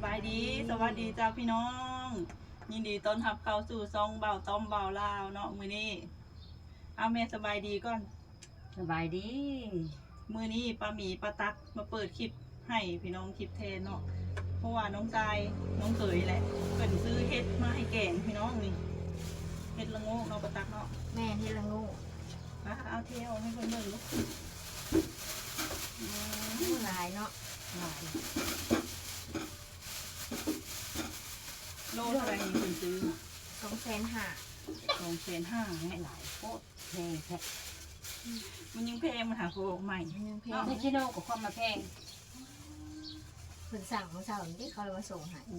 ສະບາຍດີ ສະຫວັດດີເຈົ້າພີ່ນ້ອງ ຍິນດີຕ້ອນຮັບເຂົ້າສູ່ຊ່ອງບ່າວຕ້ອມບ່າວລາວເນາະ ມື້ນີ້ ເອົາແມ່ສະບາຍດີກ່ອນ. ສະບາຍດີ. ມື້ນີ້ປ້າໝີປ້າຕັກມາເປີດຄລິບໃຫ້ພີ່ນ້ອງ ຄລິບແທນເນາະ ເພາະວ່ານ້ອງຊາຍ ນ້ອງເຂີຍແຫຼະ ເພິ່ນຊື້ເຫັດມາໃຫ້ແກງພີ່ນ້ອງນີ້ ເຫັດລະໂງກເນາະປ້າຕັກເນາະ. ແມ່ນ ເຫັດລະໂງກ. ປ້າເອົາເທອອກໃຫ້ເພິ່ນເບິ່ງດູ. ອືມ ຫຼາຍເນາະ ຫຼາຍ. ໂລເທົ່າໃດນີ້ເພິ່ນຊື້? ສອງແສນຫ້າ. ສອງແສນຫ້າ ແມ່ນຫຼາຍໂພດ. ແພງແທ້ ມັນຍັງແພງ ມັນຫາບໍ່ອອກໃໝ່ ມັນຍັງແພງ ເນາະ ໃນເຈໂນກໍຄວາມມາແພງ. ເພິ່ນສັ່ງມື້ເຊົ້ານີ້ເດ້ ເຂົາເລີຍມາສົ່ງໃຫ້. ໂອ້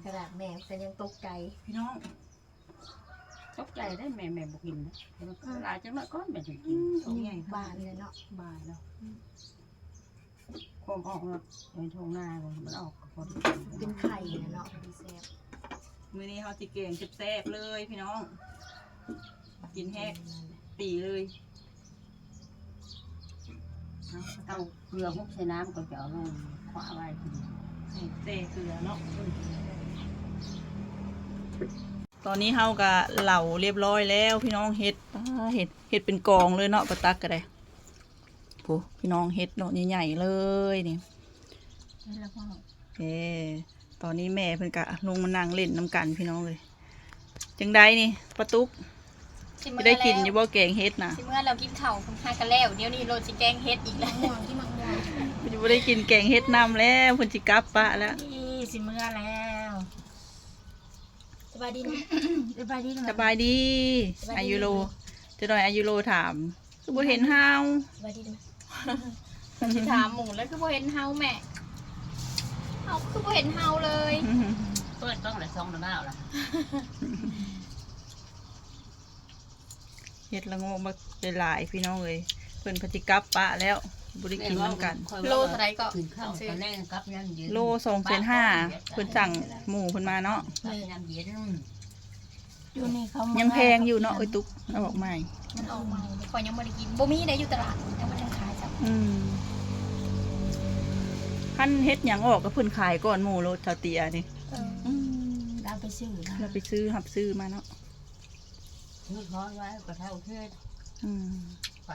ຂະໜາດແມ່ກໍຍັງຕົກໃຈ ພີ່ນ້ອງ ຕົກໃຈເດ້. ແມ່ ແມ່ບໍ່ກິນນະ ຫຼາຍຈັກໜ້ອຍກ່ອນແມ່ຈຶ່ງກິນ. ອືມ ໂຕໃຫຍ່ ບານເລີຍເນາະ ບານເນາະ. ອືມ ຄວາມອອກເນາະ ໃນທົ່ງນາມັນອອກ ເປັນໄຂ່ເນາະ ແຊບ. ມື້ນີ້ເຮົາຊິແກງແຊບໆເລີຍພີ່ນ້ອງ ກິນແຮກຕີເລີຍ. ເອົາເກືອຫົກໃສ່ນ້ຳ ກໍຈະເອົາລົງຂວາໄວ້ ໃສ່ເກືອເນາະ. ຕອນນີ້ເຮົາກໍເຫຼົາລຽບຮ້ອຍແລ້ວພີ່ນ້ອງ. ເຫັດ ປ້າ ເຫັດ ເຫັດເປັນກອງເລີຍເນາະ ປ້າຕັກກໍໄດ້. ໂອ້ ພີ່ນ້ອງ ເຫັດເນາະ ໃຫຍ່ໆເລີຍນີ້. ເຫັດລະໂງກ. ເອີ ຕອນນີ້ແມ່ເພິ່ນກະລົງມານັ່ງຫຼິ້ນນຳກັນພີ່ນ້ອງເອີຍ. ຈັ່ງໃດນີ້ປ້າຕຸກ ຊິໄດ້ກິນຢູ່ບໍ່ແກງເຫັດນະ? ຊິເມືອແລ້ວກິນເຂົ້າຫາກະແລ້ວ ດຽວນີ້ໂລດຊິແກງເຫັດອີກແລ້ວ. ກິນໝາກມ່ວງ ກິນໝາກມ່ວງ. ເພິ່ນຊິບໍ່ໄດ້ກິນແກງເຫັດນຳແລ້ວ ເພິ່ນຊິກັບປະແລ້ວ. ນີ້ຊິເມືອແລ້ວ. ສະບາຍດີ ສະບາຍດີ ສະບາຍດີ. ອາຍຸໂລ ຈະໜ້ອຍອາຍຸໂລຖາມ ຄືບໍ່ເຫັນເຮົາ? ສະບາຍດີ ຊິຖາມໝູ່ແລ້ວ ຄືບໍ່ເຫັນເຮົາແມ່? ເຮົາຄືບໍ່ເຫັນເຮົາເລີຍ? ເປີດກ້ອງແລ້ວ ຊ່ອງໜ້າລະ. ເຫັດລະໂງກບັກຫຼາຍໆ ພີ່ນ້ອງເອີຍ ເພິ່ນເພິ່ນຊິກັບປະແລ້ວ ບໍ່ໄດ້ກິນນຳກັນ. ໂລເທົ່າໃດກໍ? ກິນເຂົ້າຕອນແລງກັບຍາມເຢັນ ໂລສອງແສນຫ້າ ເພິ່ນສັ່ງໝູ່ເພິ່ນມາເນາະ. ກັບຍາມເຢັນ ຢູ່ນີ້ເຂົາຍັງແພງຢູ່ເນາະ ເອີຍຕຸກ ເອົາອອກໃໝ່ ມັນອອກໃໝ່ ຂ້ອຍຍັງບໍ່ໄດ້ກິນ ບໍ່ມີໃດຢູ່ຕະຫຼາດ ຍັງບໍ່ທັນຂາຍຊ້ຳ. ອືມ ຄັນເຫັດຫຍັງອອກກໍເພິ່ນຂາຍກ່ອນໝູ່ໂລດ ຊາວເຕຍນີ້. ເອີ ອືມ ລາວໄປຊື້ນະ ລາວໄປຊື້ ຮັບຊື້ມາເນາະ. ເງິນທອນໄວ້ກໍເທົ່າເຂດ ອືມ ໄປ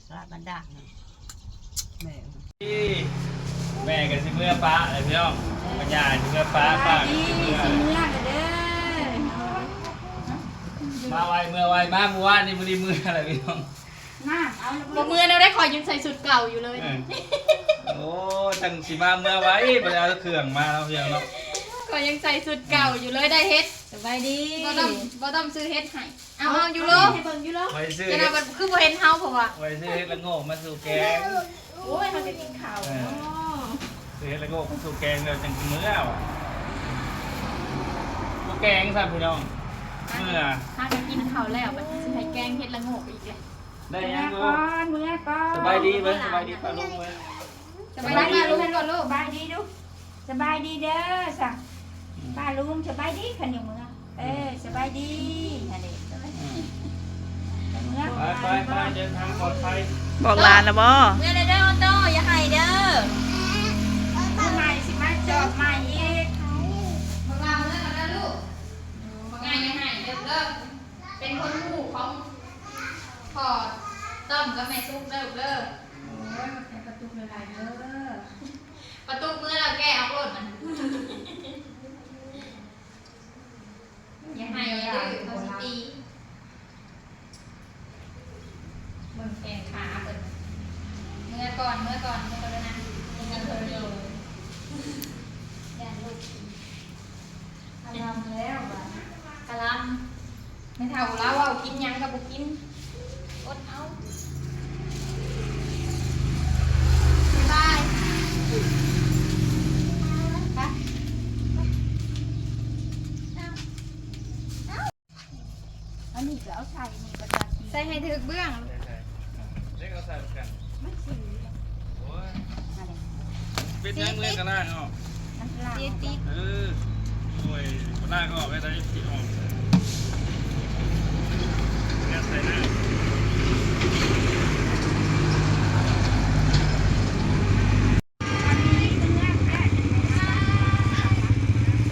ຕະຫຼາດບ້ານດ່ານນະ. ແມ່ ແມ່ກໍຊິເມືອປະແລ້ວພີ່ນ້ອງ ບັນຍາຊິເມືອປະ ປ້າກໍຊິເມືອ ຊິເມືອແລ້ວເດີ. ມາໄວເມືອໄວ ມາມື້ວານນີ້ບໍ່ໄດ້ເມືອແລ້ວພີ່ນ້ອງ. ນະ ເອົາ ບໍ່ເມືອແນວໃດ ຂ້ອຍຍັງໃສ່ຊຸດເກົ່າຢູ່ເລີຍ. ເອີ ໂອ້ ຈັ່ງຊິມາເມືອໄວ ບໍ່ໄດ້ເອົາເຄື່ອງມາເນາະ ພີ່ນ້ອງເນາະ. ຂ້ອຍຍັງໃສ່ຊຸດເກົ່າຢູ່ເລີຍ ໄດ້ເຫັດ. ສະບາຍດີ ບໍ່ຕ້ອງ ບໍ່ຕ້ອງຊື້ເຫັດໃຫ້. ເອົາ ເອົາຢູ່ໂລ ໃຫ້ເບິ່ງຢູ່ໂລ ໄວ້ຊື້ ຈະໄດ້ ຄືບໍ່ເຫັນເຮົາ ເພາະວ່າໄວ້ຊື້ເຫັດລະໂງກມາສູ່ແກງ. ໂອ້ຍ ເຮົາຈະກິນເຂົ້າເນາະ. ເອີ ຊື້ເຫັດລະໂງກມາສູ່ແກງແລ້ວຈັ່ງຊິເມືອວ່າ ບໍ່ແກງຊ້ຳພີ່ນ້ອງ. ເມືອ ຫາກໍກິນເຂົ້າແລ້ວ ບັດຊິໃຫ້ແກງເຫັດລະໂງກອີກເດ້. ໄດ້ຫຍັງ ເມືອກ່ອນ ເມືອກ່ອນ. ສະບາຍດີເບິ່ງ ສະບາຍດີປ້າລຸງເບິ່ງ. ສະບາຍດີປ້າລຸງກ່ອນລູກ ສະບາຍດີດູ ສະບາຍດີເດີຊະ. ອືມ ປ້າລຸງສະບາຍດີ ຄັນຢູ່ເມືອ. ເອີ ສະບາຍດີ ຫັ້ນເດ້. ອືມ ເມືອ ໄປໆໆ ເດີນທາງປອດໄພ. ບອກຫຼານແລ້ວບໍ່? ເມືອແລ້ວເດີ ໂອໂຕ ຢ່າໄຫ້ເດີ ມື້ໃໝ່ຊິມາຈອບໃໝ່ອີກ. ບອກລາເມືອກ່ອນເດີລູກ ບັກງ່າຍຢ່າໄຫ້ເດີ ເດີ. ເປັນຄົນຮູ້ຂອງພໍ່ຕ້ອມກັບແມ່ຕຸກເດີລູກເດີ. ໂອ້ຍ ຂອບໃຈປ້າຕຸກຫຼາຍໆເດີ. ປ້າຕຸກເມືອແລ້ວແກະອອກໂລດມັນ. ຢ່າໄຫ້ ຢ່າດື້ ເຂົາຊິຕີ. ເບິ່ງແຂ້ງຂາເພິ່ນ. ເມືອກ່ອນ ເມືອກ່ອນ ເມືອກ່ອນເດີນະ. ເມືອເດີ ຢ້ານລູກຕີ. ກະລຳແລ້ວບາດນີ້ ກະລຳ. ແມ່ເຖົ້າລາວເວົ້າ ກິນຫຍັງກໍບໍ່ກິນ ອົດເອົາ. ບາຍບາຍ ໄປ. ອັນນີ້ກໍເອົາໃສ່ນີ້ກໍຈະ ໃສ່ໃຫ້ຖືກເບື້ອງ. ເລັກເອົາໃສ່ນຳກັນ ມັນສີ. ໂອ້ຍ ເປັນຫຍັງເມືອກະລ້າງອອກ. ມັນລ້າງອອກ. ເອີ ໂອ້ຍ ກະລ້າງອອກໄດ້ ຊິອອກ ແກະໃສ່ເດີ. ສະບາຍດີ ສະບາຍດີ ສະບາຍດີ ສະບາຍດີ.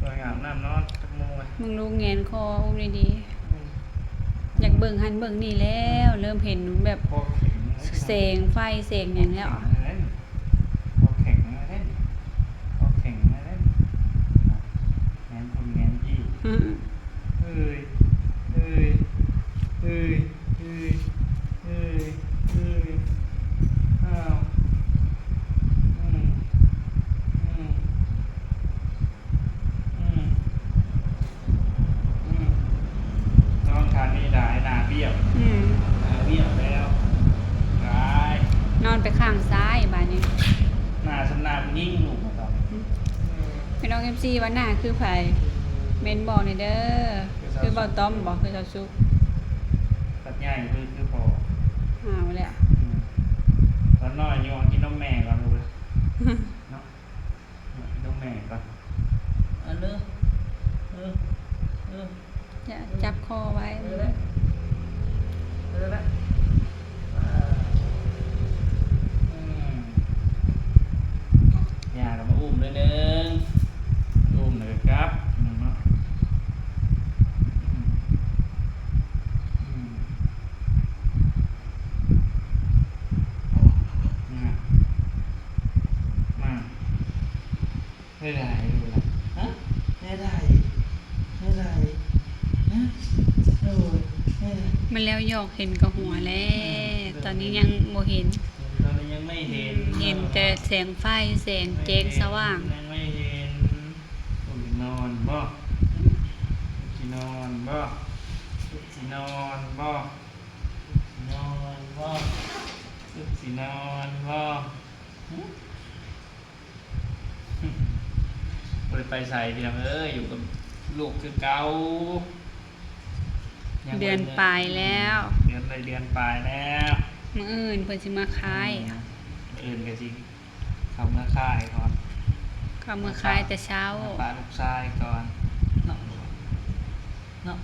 ສວຍງາມ ນ້ຳນອນ ຈັກໂມງລະ? ເບິ່ງລູກແງນຄໍ ອຸ້ມດີໆ. ອືມ ຢາກເບິ່ງຫັ້ນເບິ່ງນີ້ແລ້ວ ເລີ່ມເຫັນແບບ ຄໍແຂງແລ້ວ ແສງໄຟແສງຫຍັງແລ້ວ ຄໍແຂງແລ້ວ ຄໍແຂງແລ້ວ ແໜ້ນພຸ້ນແໜ້ນພີ້ ອືມ ເອີຍ ເອີຍ ເອີຍ ອ້າວ ອືມ ອືມ ອືມ ອືມ ນອນຄັນນີ້ໄດ້ ໜ້າບ້ຽວ ອືມ ໜ້າບ້ຽວແລ້ວ ຕາຍ ນອນໄປຂ້າງຊ້າຍບາດນີ້ ໜ້າສ່ຳໜ້າຜູ້ຍິງ ລູກ ອືມ ພີ່ນ້ອງ ເອັຟຊີ ວ່າໜ້າຄືໃຜ ເມັ້ນບອກແດ່ເດີ ຄື ຄືບ່າວຕ້ອມບໍ ຄືຊາວສຸກ ຕອນໃຫຍ່ຄື ຄືພໍ່ ເອົາແລ້ວ ອືມ ຕອນນ້ອຍຍົວກິນນົມແມ່ກ່ອນ ລູກເອີຍ ເນາະ ເນາະ ກິນນົມແມ່ກ່ອນ ອັນເດີ ເອີ ເອີ ຢ່າຈັບຄໍໄວ້ ເອີ ເອີ ອືມ ຍ່າກໍມາອຸ້ມໜ້ອຍໜຶ່ງ ອຸ້ມແລ້ວກໍກັບ ອືມ ເນາະ ແນວໃດລູກຫຼານ? ຮະ? ແນວໃດ? ແນວໃດ? ຮະ? ໂອ້ຍ ແນວໃດ? ມັນແລ້ວຫຍອກເຫັນກໍຫົວແລ້ວ. ອືມ ຕອນນີ້ຍັງບໍ່ເຫັນ ຕອນນີ້ຍັງໄມ່ເຫັນ ອືມ ເຫັນແຕ່ແສງໄຟ ແສງແຈ້ງສະຫວ່າງ ຍັງໄມ່ເຫັນ. ລູກຊິນອນບໍ່? ລູກຊິນອນບໍ່? ລູກຊິນອນບໍ່? ລູກຊິນອນບໍ່? ລູກຊິນອນບໍ່? ຫຶ? ບໍ່ໄດ້ໄປໃສພີ່ນ້ອງເອີຍ ຢູ່ກັບລູກຄືເກົ່າ. ເດືອນປາຍແລ້ວ ເດືອນ ໄດ້ເດືອນປາຍແລ້ວ. ມື້ອື່ນເພິ່ນຊິມາຄ້າຍ ອືມ ມື້ອື່ນກໍຊິເຂົ້າເມືອຄ້າຍກ່ອນ ເຂົ້າເມືອຄ້າຍແຕ່ເຊົ້າ ມາປະລູກຊາຍກ່ອນເນາະ ເນາະ.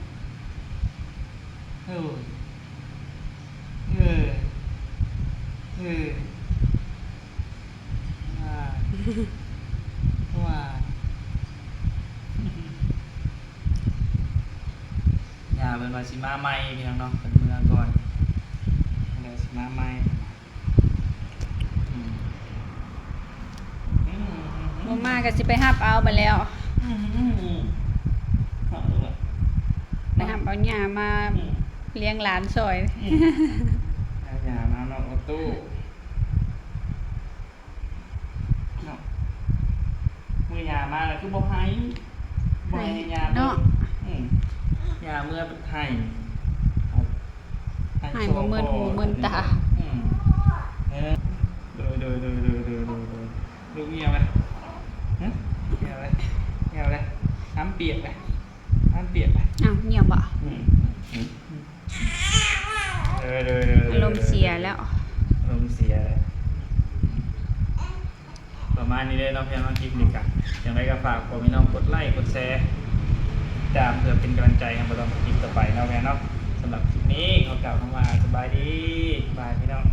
ໂອ້ຍ ເອີ ເອີ ວ້າ ວ້າ ຍ່າເພິ່ນວ່າຊິມາໃໝ່ພີ່ນ້ອງເນາະ ເພິ່ນເມືອກ່ອນ ແລ້ວຊິມາໃໝ່. ອືມ ອືມ ບໍ່ມາກໍຊິໄປຮັບເອົາບັດແລ້ວ ອືມ ອືມ ອືມ ໄປຮັບເອົາຍ່າມາ ອືມ ລ້ຽງຫຼານຊ່ອຍ ອືມ ເອົາຍ່າມາເນາະ ອອໂຕ້ເນາະ. ມື້ຍ່າມາແລ້ວຄືບໍ່ໄຫ້ ບໍ່ໃຫ້ຍ່າເບິ່ງເນາະ ອືມ ຍ່າເມືອໄຫ້ ໄຫ້ບໍ່ເມີນຫູເມີນຕາ ອືມ ເອີ ໂດຍ ໂດຍ ລູກງຽບໄປ ຫຶ ງຽບໄປ ງຽບໄປ ນ້ຳປຽກໄປ ນ້ຳປຽກໄປ ອ້າວ ງຽບບໍ່? ອືມ ອືມ ອືມ ໂດຍ ໂດຍ ໂດຍ ອາລົມເສຍແລ້ວ ອາລົມເສຍແລ້ວ. ປະມານນີ້ເດີເນາະ ພີ່ນ້ອງ ຄລິບນີ້ກະ ຈັ່ງໃດກໍຝາກພໍ່ແມ່ພີ່ນ້ອງກົດໄລ້ ກົດແຊ ຕິດຕາມເພື່ອເປັນກຳລັງໃຈໃຫ້ບ່າວຕ້ອມຄລິບຕໍ່ໄປເນາະ ພີ່ນ້ອງເນາະ. ສຳລັບຄລິບນີ້ຂໍກ່າວຄຳວ່າສະບາຍດີ ບາຍພີ່ນ້ອງ.